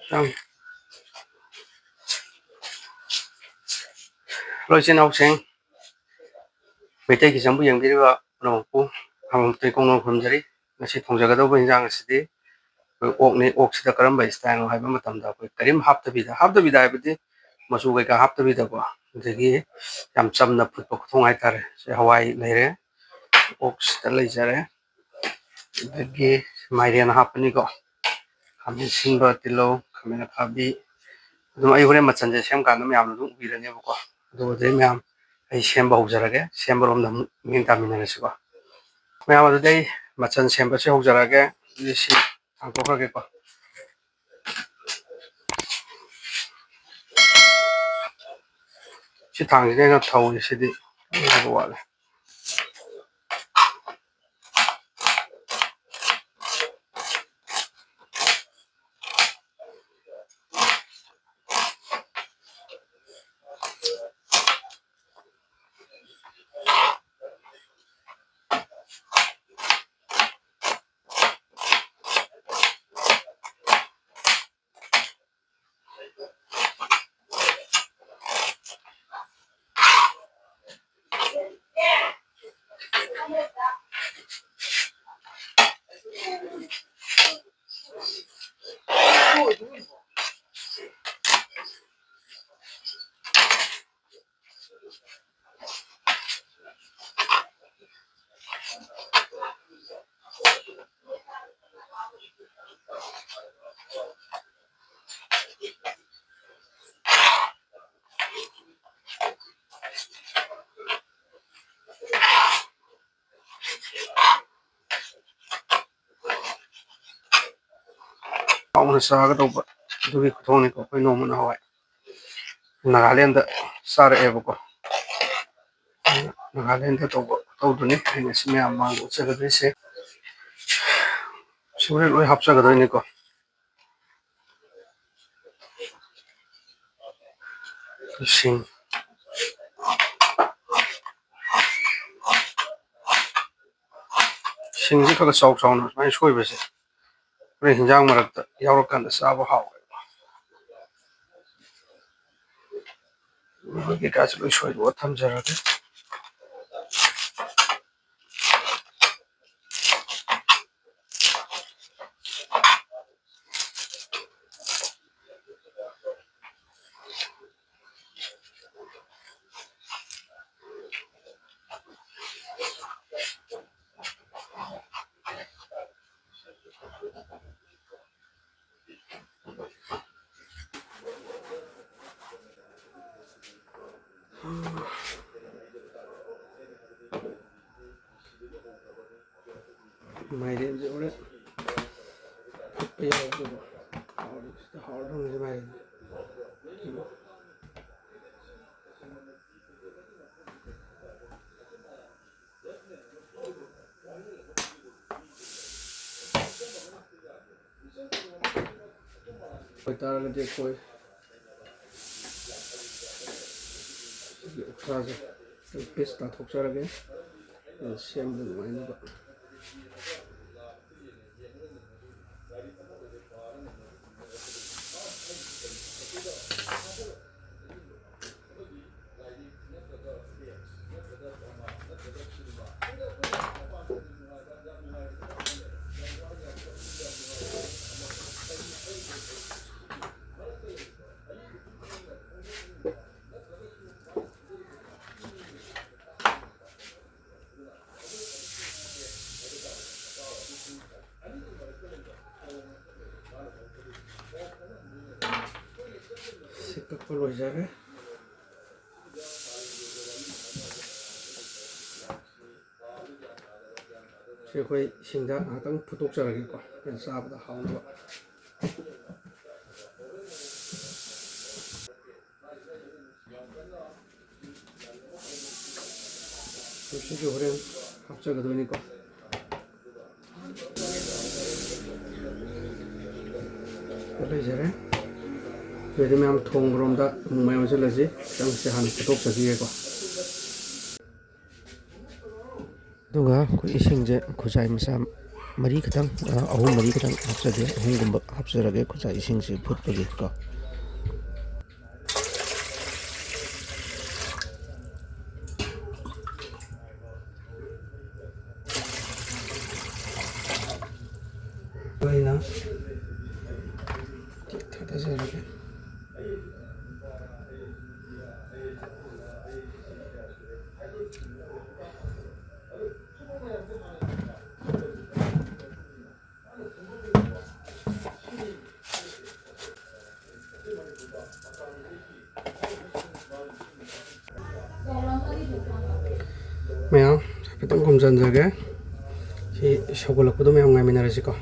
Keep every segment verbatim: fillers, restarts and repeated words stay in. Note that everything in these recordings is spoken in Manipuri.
ꯆꯥꯡ꯫ ꯍꯜꯂꯣ, ꯏꯆꯤꯟ ꯏꯅꯥꯎꯁꯤꯡ, ꯃꯩꯇꯩ ꯀꯤꯆꯟꯕꯨ ꯌꯦꯡꯕꯤꯔꯤꯕ ꯄꯨꯝꯅꯃꯛꯄꯨ ꯑꯃꯃꯝꯇ ꯏꯀꯣꯡꯅ ꯈꯨꯔꯨꯝꯖꯔꯤ꯫ ꯉꯁꯤ ꯊꯣꯡꯖꯒꯗꯧꯕ ꯏꯟꯖꯥꯡ ꯑꯁꯤꯗꯤ ꯑꯩꯈꯣꯏ ꯑꯣꯛꯅꯤ꯫ ꯑꯣꯛꯁꯤꯗ ꯀꯔꯝꯕ ꯏꯁꯇꯥꯏꯜꯅꯣ ꯍꯥꯏꯕ ꯃꯇꯝꯗ ꯑꯩꯈꯣꯏ ꯀꯔꯤꯝ ꯍꯥꯞꯇꯕꯤꯗ, ꯍꯥꯞꯇꯕꯤꯗ ꯍꯥꯏꯕꯗꯤ ꯃꯆꯨ ꯀꯩꯀꯥ ꯍꯥꯞꯇꯕꯤꯗꯀꯣ, ꯑꯗꯒꯤ ꯌꯥꯝ ꯆꯝꯅ ꯐꯨꯠꯄ ꯈꯨꯊꯣꯡ ꯍꯥꯏꯇꯥꯔꯦ꯫ ꯁꯤ ꯍꯋꯥꯏ ꯂꯩꯔꯦ, ꯑꯣꯛꯁꯤꯗ ꯂꯩꯖꯔꯦ, ꯑꯗꯒꯤ ꯃꯥꯏꯔꯦꯟ ꯍꯥꯞꯄꯅꯤꯀꯣ, ꯈꯥꯃꯦꯟ ꯑꯁꯤꯟꯕ, ꯇꯤꯜꯍꯧ, ꯈꯥꯃꯦꯟ ꯑꯈꯥꯕꯤ꯫ ꯑꯗꯨꯝ ꯑꯩ ꯍꯣꯔꯦꯟ ꯃꯆꯜꯁꯦ ꯁꯦꯝ ꯀꯥꯟꯗ ꯃꯌꯥꯝꯅ ꯑꯗꯨꯝ ꯎꯕꯤꯔꯅꯦꯕꯀꯣ꯫ ꯑꯗꯨꯒꯗꯤ ꯃꯌꯥꯝ ꯑꯩ ꯁꯦꯝꯕ ꯍꯧꯖꯔꯒꯦ, ꯁꯦꯝꯕꯔꯣꯝꯗ ꯑꯃꯨꯛ ꯃꯤꯠꯌꯦꯡ ꯇꯥꯃꯤꯟꯅꯔꯁꯤꯀꯣ꯫ ꯃꯌꯥꯝ, ꯑꯗꯨꯗꯤ ꯑꯩ ꯃꯆꯜ ꯁꯦꯝꯕꯁꯦ ꯍꯧꯖꯔꯒꯦ꯫ ꯑꯗꯨꯗꯤ ꯁꯤ ꯊꯥꯡꯗꯣꯛꯈ꯭ꯔꯒꯦꯀꯣ꯫ ꯁꯤ ꯊꯥꯡꯁꯤꯗ ꯑꯩꯅ ꯊꯧꯔꯤꯁꯤꯗꯤ ꯉꯥꯏꯕ ꯋꯥꯠꯂꯦ꯫ ꯍꯥꯎꯅ ꯆꯥꯒꯗꯧꯕ ꯑꯗꯨꯒꯤ ꯈꯨꯊꯣꯡꯅꯤꯀꯣ꯫ ꯑꯩꯈꯣꯏ ꯅꯣꯡꯃ ꯅꯍꯥꯟꯋꯥꯏ ꯅꯥꯒꯥꯂꯦꯟꯗ ꯆꯥꯔꯛꯑꯦꯕꯀꯣ꯫ ꯅꯥꯒꯥꯂꯦꯟꯗ ꯇꯧꯕ ꯈꯨꯇꯧꯗꯨꯅꯤ ꯑꯩꯅ ꯁꯤ ꯃꯌꯥꯝ ꯃꯥꯡꯗ ꯎꯠꯆꯒꯗꯣꯏꯁꯦ꯫ ꯁꯤ ꯍꯣꯔꯦꯟ ꯂꯣꯏ ꯍꯥꯞꯆꯒꯗꯣꯏꯅꯤꯀꯣ꯫ ꯁꯤꯡ꯫ ꯁꯤꯡꯁꯤ ꯈꯔ ꯈꯔ ꯆꯥꯎ ꯆꯥꯎꯅ ꯁꯨꯃꯥꯏꯅ ꯁꯣꯏꯕꯁꯦ ꯍꯣꯔꯦꯟ ꯍꯤꯟꯖꯥꯡ ꯃꯔꯛꯇ ꯌꯥꯎꯔꯀꯥꯟꯗ ꯆꯥꯕ ꯍꯥꯎꯋꯦꯕ꯫ ꯀꯩꯀꯥꯁꯨ ꯂꯣꯏ ꯁꯣꯏꯗꯣꯛꯑ ꯊꯝꯖꯔꯒꯦ꯫ ꯃꯥꯏꯔꯦꯟꯁꯦ ꯍꯣꯔꯦꯟ ꯐꯨꯠꯄ ꯌꯥꯎꯕꯗꯣ ꯍꯥꯎꯔꯗꯧꯅꯤ ꯃꯥꯏꯔꯦꯟꯁꯦ꯫ ꯑꯣꯏꯇꯥꯔꯒꯗꯤ ꯑꯩꯈꯣꯏ ꯁꯤꯒꯤ ꯑꯣꯛꯁꯥꯁꯦ ꯄꯤꯁ ꯇꯥꯊꯣꯛꯆꯔꯒꯦ, ꯑꯗꯨꯒ ꯁꯦꯝꯕꯗ ꯅꯨꯡꯉꯥꯏꯅꯕ꯫ ꯁꯤ ꯀꯛꯄ ꯂꯣꯏꯖꯔꯦ꯫ ꯁꯤ ꯑꯩꯈꯣꯏ ꯏꯁꯤꯡꯗ ꯉꯥꯏꯍꯥꯛꯇꯪ ꯐꯨꯠꯇꯣꯛꯆꯔꯒꯦꯀꯣ, ꯑꯩꯈꯣꯏꯅ ꯆꯥꯕꯗ ꯍꯥꯎꯅꯕ꯫ ꯁꯤꯁꯨ ꯍꯣꯔꯦꯟ ꯍꯥꯞꯆꯒꯗꯣꯏꯅꯤꯀꯣ꯫ ꯂꯩꯖꯔꯦ꯫ ꯑꯗꯨꯗꯤ ꯃꯌꯥꯝ ꯊꯣꯡꯕꯔꯣꯝꯗ ꯑꯃꯨꯛ ꯃꯌꯥꯝ ꯑꯣꯟꯁꯤꯜꯂꯁꯤ꯫ ꯈꯤꯇꯪꯁꯦ ꯍꯥꯟꯅ ꯐꯨꯠꯇꯣꯛꯆꯈꯤꯒꯦꯀꯣ꯫ ꯑꯗꯨꯒ ꯑꯩꯈꯣꯏ ꯏꯁꯤꯡꯁꯦ ꯈꯨꯖꯥꯏ ꯃꯆꯥ ꯃꯔꯤ ꯈꯛꯇꯪ, ꯑ, ꯑꯍꯨꯝ ꯃꯔꯤ ꯈꯛꯇꯪ ꯍꯥꯞꯆꯒꯦ, ꯑꯍꯨꯝꯒꯨꯝꯕ ꯍꯥꯞꯆꯔꯒꯦ ꯈꯨꯖꯥꯏ ꯏꯁꯤꯡꯁꯤ ꯐꯨꯠꯄꯒꯤ ꯀꯣ꯫ ꯊꯥꯖꯔꯒꯦ꯫ ꯃꯌꯥꯝ ꯍꯥꯏꯐꯦꯠꯇꯪ ꯈꯨꯝꯖꯤꯟꯖꯒꯦ꯫ ꯁꯤ ꯁꯧꯒꯠꯂꯛꯄꯗꯣ ꯃꯌꯥꯝ ꯉꯥꯏꯃꯤꯟꯅꯔꯁꯤꯀꯣ꯫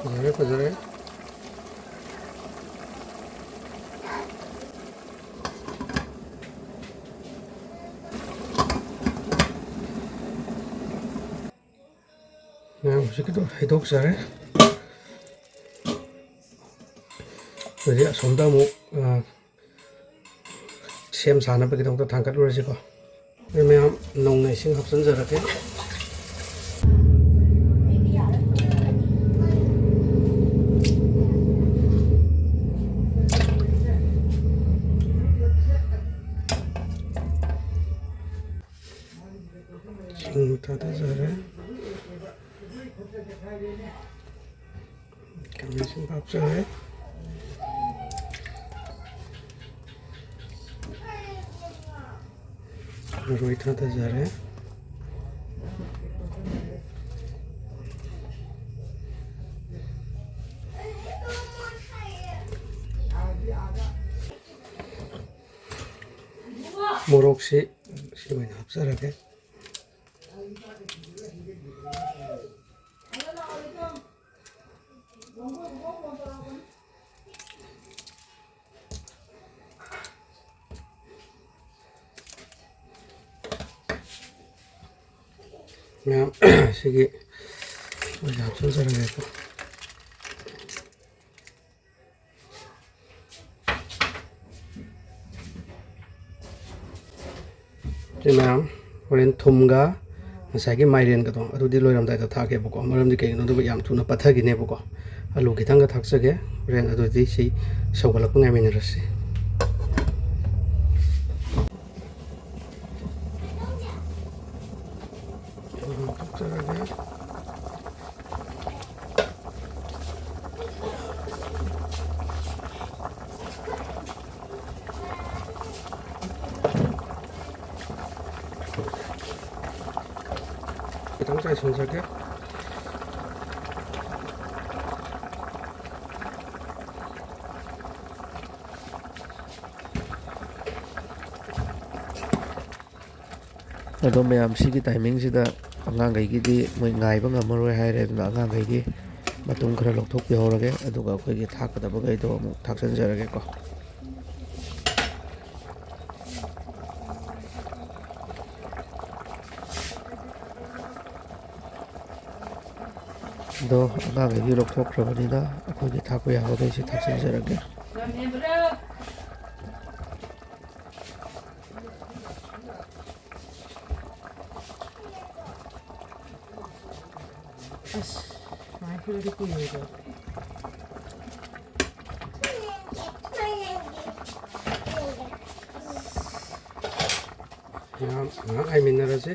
ꯐꯖꯔꯦ, ꯐꯖꯔꯦ꯫ ꯃꯌꯥꯝ ꯍꯧꯖꯤꯛꯀꯤꯗꯣ ꯍꯩꯗꯣꯛꯆꯔꯦ꯫ ꯍꯧꯖꯤꯛ ꯑꯁꯣꯝꯗ ꯑꯃꯨꯛ, ꯑ, ꯁꯦꯝ ꯁꯥꯅꯕꯒꯤꯗꯃꯛꯇ ꯊꯥꯡꯒꯠꯂꯨꯔꯁꯤꯀꯣ꯫ ꯑꯗꯨ ꯃꯌꯥꯝ ꯅꯧꯅ ꯏꯁꯤꯡ ꯍꯥꯞꯆꯤꯟꯖꯔꯛꯀꯦ꯫ ꯏꯁꯤꯡ ꯊꯥꯗꯖꯔꯦ꯫ ꯈꯥꯃꯦꯟ ꯑꯁꯤꯟꯕ ꯍꯥꯞꯆꯔꯦ꯫ ꯃꯔꯣꯏ ꯊꯥꯗꯖꯔꯦ꯫ ꯃꯣꯔꯣꯛꯁꯤ ꯁꯤ ꯑꯣꯏꯅ ꯍꯥꯞꯆꯔꯒꯦ꯫ ꯃꯌꯥꯝ ꯁꯤꯒꯤ ꯑꯣꯏꯅ ꯍꯥꯞꯆꯤꯟꯖꯔꯒꯦꯀꯣ꯫ ꯁꯤ ꯃꯌꯥꯝ ꯍꯣꯔꯦꯟ ꯊꯨꯝꯒ ꯉꯁꯥꯏꯒꯤ ꯃꯥꯏꯔꯦꯟꯒꯗꯣ ꯑꯗꯨꯗꯤ ꯂꯣꯏꯔꯝꯗꯥꯏꯗ ꯊꯥꯛꯀꯦꯕꯀꯣ꯫ ꯃꯔꯝꯗꯤ ꯀꯩꯒꯤꯅꯣ ꯑꯗꯨꯒ ꯌꯥꯝ ꯊꯨꯅ ꯄꯠꯊꯈꯤꯅꯦꯕꯀꯣ꯫ ꯑꯂꯨ ꯈꯤꯇꯪꯒ ꯊꯥꯛꯆꯒꯦ꯫ ꯍꯣꯔꯦꯟ ꯑꯗꯨꯗꯤ ꯁꯤ ꯁꯧꯒꯠꯂꯛꯄ ꯉꯥꯏꯃꯤꯟꯅꯔꯁꯤ꯫ ꯂꯧꯊꯣꯛꯆꯔꯒꯦ꯫ ꯈꯤꯇꯪ ꯆꯥꯏꯁꯤꯟꯖꯒꯦ꯫ ꯑꯗꯣ ꯃꯌꯥꯝ, ꯁꯤꯒꯤ ꯇꯥꯏꯃꯤꯡꯁꯤꯗ ꯑꯉꯥꯡꯈꯩꯒꯤꯗꯤ ꯃꯣꯏ ꯉꯥꯏꯕ ꯉꯝꯃꯔꯣꯏ ꯍꯥꯏꯔꯦ, ꯑꯗꯨꯅ ꯑꯉꯥꯡꯈꯩꯒꯤ ꯃꯇꯨꯝ ꯈꯔ ꯂꯧꯊꯣꯛꯄꯤꯍꯧꯔꯒꯦ, ꯑꯗꯨꯒ ꯑꯩꯈꯣꯏꯒꯤ ꯊꯥꯛꯀꯗꯕꯈꯩꯗꯣ ꯑꯃꯨꯛ ꯊꯥꯛꯆꯤꯟꯖꯔꯒꯦꯀꯣ꯫ ꯑꯗꯣ ꯑꯉꯥꯡꯈꯩꯒꯤ ꯂꯧꯊꯣꯛꯈ꯭ꯔꯕꯅꯤꯅ ꯑꯩꯈꯣꯏꯒꯤ ꯊꯥꯛꯄ ꯌꯥꯕꯈꯩꯁꯦ ꯊꯥꯛꯆꯤꯟꯖꯔꯒꯦ꯫ ꯑꯁ, ꯁꯨꯃꯥꯏꯅ ꯐꯨꯠꯂꯗꯤ ꯀꯨꯏꯔꯣꯏꯗ꯭ꯔꯣ? ꯉꯥꯏꯍꯥꯛ, ꯉꯥꯏꯍꯥꯛ ꯉꯥꯏꯃꯤꯟꯅꯔꯁꯤ꯫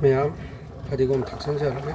ꯃꯌꯥꯝ, ꯐꯗꯤꯒꯣꯝ ꯊꯥꯛꯆꯤꯟꯖꯔꯒꯦ꯫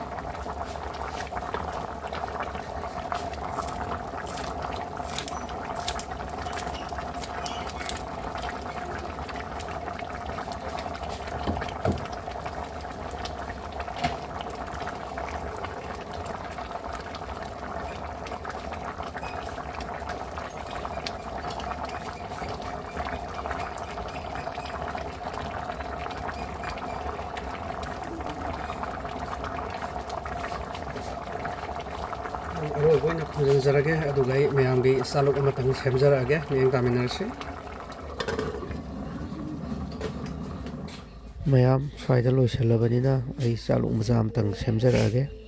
ꯑꯔꯣꯏꯕ ꯑꯣꯏꯅ ꯈꯨꯝꯖꯤꯟꯖꯔꯒꯦ, ꯑꯗꯨꯒ ꯑꯩ ꯃꯌꯥꯝꯒꯤ ꯆꯥꯂꯨꯛ ꯑꯃꯇꯪ ꯁꯦꯝꯖꯔꯛꯑꯒꯦ, ꯃꯤꯠꯌꯦꯡ ꯇꯥꯃꯤꯟꯅꯔꯁꯤ꯫ ꯃꯌꯥꯝ ꯁ꯭ꯋꯥꯏꯗ ꯂꯣꯏꯁꯤꯜꯂꯕꯅꯤꯅ, ꯑꯩ ꯆꯥꯂꯨꯛ ꯃꯆꯥ ꯑꯃꯇꯪ ꯁꯦꯝꯖꯔꯛꯑꯒꯦ꯫